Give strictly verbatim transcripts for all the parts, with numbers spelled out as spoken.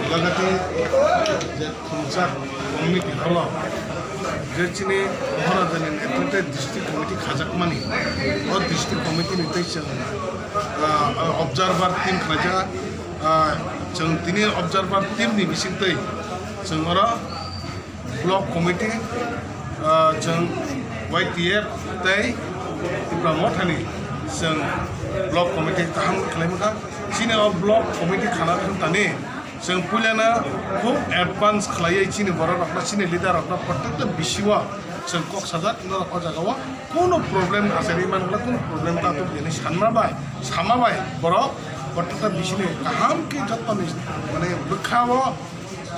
Lagati je khumjak committee holo je chini Maharajani netrite district committee khajakmani, o district committee ni tei chwng, ah, observer team khlaijak, ah, chwng tini observer team ni bisingtwi chwng oro block committee, ah, chwng Y T F tei Tipra Mothani chwng block committee kaham khlai mankha. Chini o block committee khana thani chwng puilana khub advance khlaiwi chini borok rokno, chini leader rokno, protecta bisio chwng kok sajak, norok o jagao kunu problem achari manwla kunu problem ta tuk jani sanma bai, sama bai borok protecta bisini kaham khe jottoni, mane, bwkhao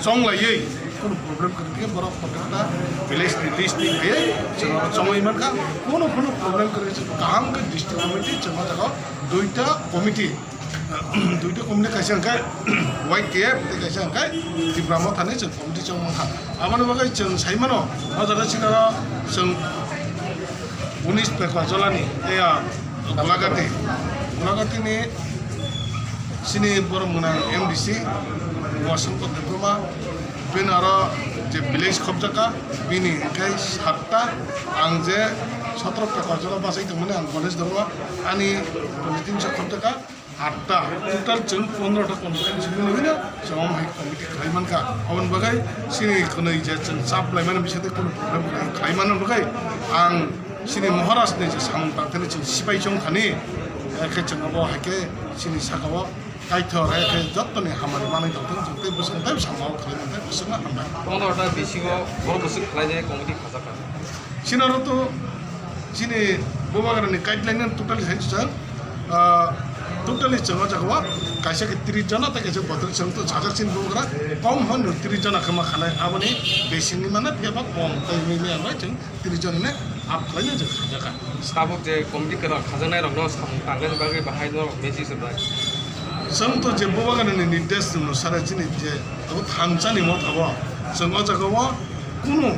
chonglaiwi kunu problem kwrwi khe borok protecta village ni list ni khe chwng chongwi mankha. Kunu kunu problem kwrwi khe kaham khe district committee chwng o jagao duita committee, duita committee kaisa hwnkhe Y T F tei kaisa hwnkhe Tipra Mothani chwng committee chong mankha. Aboni bagwi chwng sai mano, o jaga chini oro chwng unis Pekwa Jolani, ya, Golagati, Golagati ni chini borok mwnang M D C, Umasongkor Debbarma, bini aro je village khobjakha, bini hwnkhe satta, ang je sotro Pekwa Jola bachai tongmani ang college dorma, ani politin se khobjakha, atta, total chwng pondro ta constituency ni hwnwi no chwng hai committee khlai mankha. Aboni bagwi chini khwnwi je chwng chap laimani bisingtwi kunu problem khlai, khlai mano bagwi ang chini Maharaj ni je samung tangthani chwng sipai chong thani, eh, khe chwng abo hai khe chini saka o Kaitor hai khe jottoni hamari manwi tongthung, chwng tei bwswk tei samung khlai mantei bwswkno hambai. Pondro ta bisingo borok bwswk khlainai committee khajakha. Chini oro to chini Bubagrani guideline no totally hai chwng, ah, totally chwng o jaga o kaisa khe tris jona tei kaisa bottle chwng to sajak chini Bubagra kom hwn no tris jona khe ma khanai, aboni besi ni mane phiya ba kom tei mimi amai chwng tris jona ne up khlai nai chwng khajakha. Tabuk je committee kwrak khajaknai rokno samung tangnani bagwi bahai no message rwbai. Chwng to je Bubagrani nirdesh onusare chini je abo thansa ni motha o chwng o jaga o kunu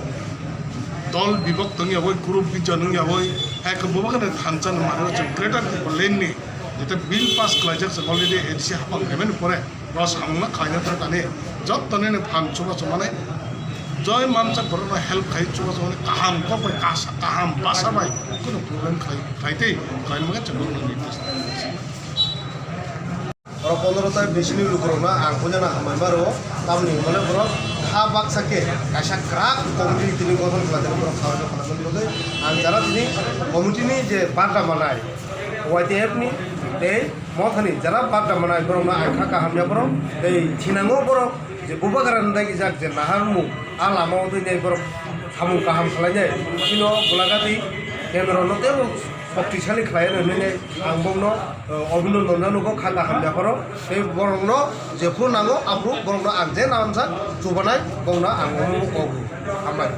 dol bibok tong ya oi, group bijon wng ya oi, hai khe Bubagrani thansa ni mane o chwng Greater Tipraland ni jete bill pass khlaijak chwng already A D C hapang phaimani pore o samung no khlaina thang thani jottoni ni phan chubachu mane joi manjak borok no help khai chubachu mane kaham kok bai kasa kaham basa bai kunu problem khai khai tei khlai mane chwng borok no nirdesh. Oro pondro ta bisini lukurokno ang puinano hambai maro, tamni hwnmale borok kha baksa khe kaisa kwrak committee tini gothon khlai borok kha bagwi ang jara tini committee ni je barda manai Y T F ni tei mothani jara barda manai borokno ang kha kaham ya borok tei thinango borok je Bubagra ni dagi jak je naharmung a lama o twi borok samung kaham khlainai chino Golagati kendro no tei shoktisali khlai rwnai ang bokno, eh, abhinondon jano kha kaham ya pharo tei borokno jephru nango aphru borokno ang je namsa chubanai bokno ang omo kok hambai.